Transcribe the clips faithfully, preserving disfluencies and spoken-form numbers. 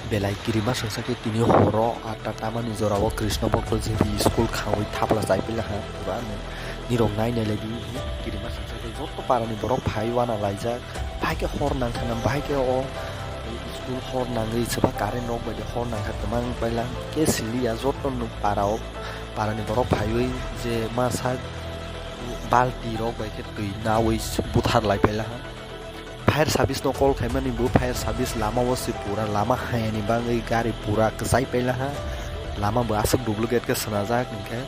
Belai kirima sengsa khe tini horo atta tamani jorao Krishna Bhakta J B school khaui thapla chaipaila ha, pura no nirok nai nai lai di. Kirima sengsa khe joto parani borok phai wana laijak, bahai khe hor nangkha na, bahai khe o school hor nangwi seba current rok bai de hor nangkha, kwmang paila khe siliya joto no para o, parani borok phaiwi je masa balti rok bai khe twi nawi buthar lai paila ha. Fire service no call khaimani bo fire service lama o se pura lama hayani bagwi gari pura kwchai paila ha. Lama bo aswk duplicate khe swnajak hinkhe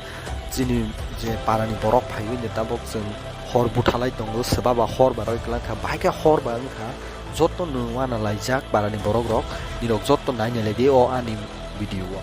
chini je parani borok phaiwi de tabok chwng hor buthalai tongo, swbaba hor ba roi kwlangkha, bahai khe hor ba wngkha, joto no wana laijak parani borok rok, nirok joto nai nai lai di o ani video o.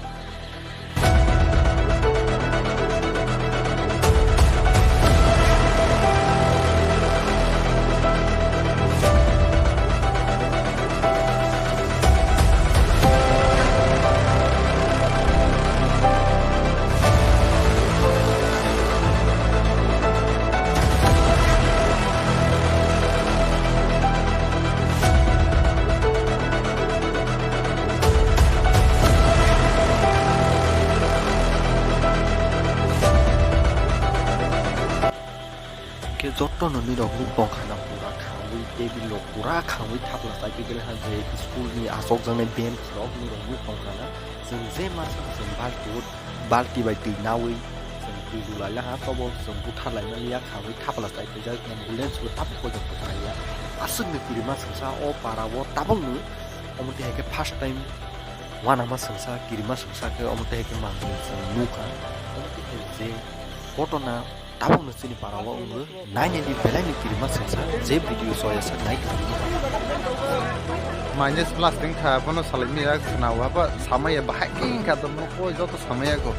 Khe joto no nirok nuk tong kha na pura khangwi table rok pura khangwi thapla chai pegel ha je school ni achok jaknai bench rok nirok nuk tong kha na. Chwng je masa chwng balti o, balti bai twi nawi chwng twi lu lai la ha, tobo chwng buthar lai mani ya khangwi thapla chai pejak ambulance bo tabuk pojak pojak ya. Aswk ni kirima sengsa o para o tabuk ni omo twi hai khe first time wanama sengsa kirima sengsa khe omo twi hai khe manwi chwng nuk kha. Omo twi hai je ghotona tabukno chini para o wngwi nai nai di belai ni kirima sengsa je video soya sak nai thangwi. Minus plus wngkha, bono salai maya khna waba samaya bahai khe wngkha, to nokho joto samaya go.